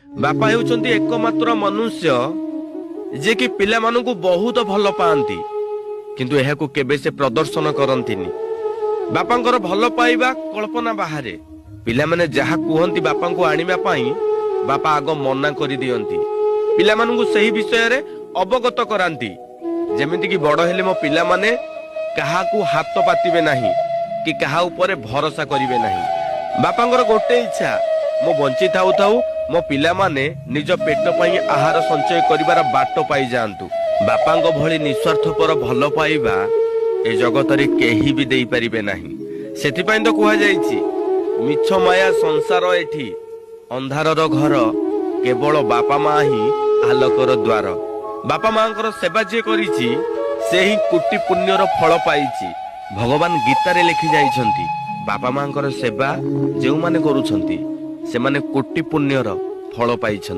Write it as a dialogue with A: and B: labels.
A: ବାପା ହେଉଛନ୍ତି ଏକମାତ୍ର ମନୁଷ୍ୟ ଯିଏକି ପିଲାମାନଙ୍କୁ ବହୁତ ଭଲ ପାଆନ୍ତି, କିନ୍ତୁ ଏହାକୁ କେବେ ସେ ପ୍ରଦର୍ଶନ କରନ୍ତିନି। ବାପାଙ୍କର ଭଲ ପାଇବା କଳ୍ପନା ବାହାରେ। ପିଲାମାନେ ଯାହା କୁହନ୍ତି ବାପାଙ୍କୁ ଆଣିବା ପାଇଁ, ବାପା ଆଗ ମନା କରିଦିଅନ୍ତି। ପିଲାମାନଙ୍କୁ ସେହି ବିଷୟରେ ଅବଗତ କରାନ୍ତି, ଯେମିତିକି ବଡ ହେଲେ ମୋ ପିଲାମାନେ କାହାକୁ ହାତ ପାତିବେ ନାହିଁ କି କାହା ଉପରେ ଭରସା କରିବେ ନାହିଁ। ବାପାଙ୍କର ଗୋଟେ ଇଚ୍ଛା, ମୁଁ ବଞ୍ଚି ଥାଉ ଥାଉ ମୋ ପିଲାମାନେ ନିଜ ପେଟ ପାଇଁ ଆହାର ସଞ୍ଚୟ କରିବାର ବାଟ ପାଇଯାଆନ୍ତୁ। ବାପାଙ୍କ ଭଳି ନିସ୍ୱାର୍ଥପର ଭଲ ପାଇବା ଏ ଜଗତରେ କେହି ବି ଦେଇପାରିବେ ନାହିଁ। ସେଥିପାଇଁ ତ କୁହାଯାଇଛି, ମିଛ ମାୟା ସଂସାର ଏଠି ଅନ୍ଧାରର ଘର, କେବଳ ବାପା ମା ହିଁ ଆଲୋକର ଦ୍ୱାର। ବାପା ମାଙ୍କର ସେବା ଯିଏ କରିଛି, ସେ ହିଁ କୋଟି ପୁଣ୍ୟର ଫଳ ପାଇଛି। ଭଗବାନ ଗୀତାରେ ଲେଖି ଯାଇଛନ୍ତି, ବାପା ମାଙ୍କର ସେବା ଯେଉଁମାନେ କରୁଛନ୍ତି ସେମାନେ କୋଟି ପୁଣ୍ୟର ଫଳ ପାଇଛନ୍ତି।